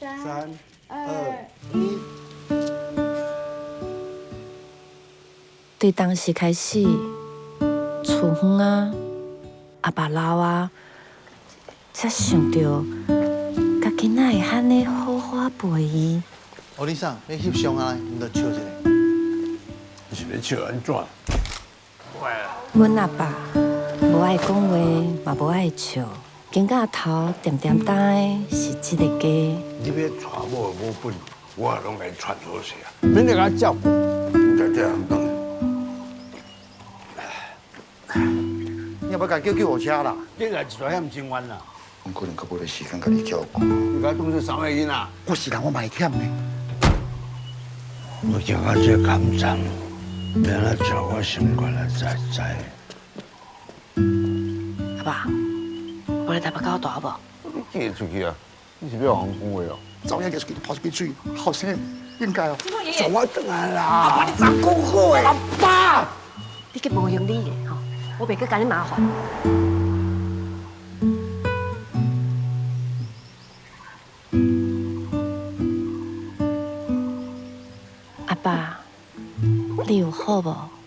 三、二、一。對當時開始，厝園啊、阿爸老啊，才想著家己哪會按呢好好陪伊。哦，你啥？你翕相啊？毋著笑一下。你是欲笑按怎？阮阿爸無愛講話，嘛無愛笑，肩胛頭恬恬擔的是這個家。你欲娶某無本，我攏共你傳好勢啊，免你共我照顧，你就這樣轉。你欲共叫救護車啦？你來一大欠千萬啦！我可能較無咧時間共你照顧。你共我當做三個囡仔。我是人，我嘛會忝呢。我食到這坎層，欲按怎照我心肝來知知。阿爸，我來台北較大無？你寄出去啊？你是欲予人講話哦？查某囝出去跑一支喙，後生應該哦。送我轉來啦！阿爸，你怎講好的？阿爸，你計無用理的吼，我袂閣共你麻煩。阿爸，你有好無？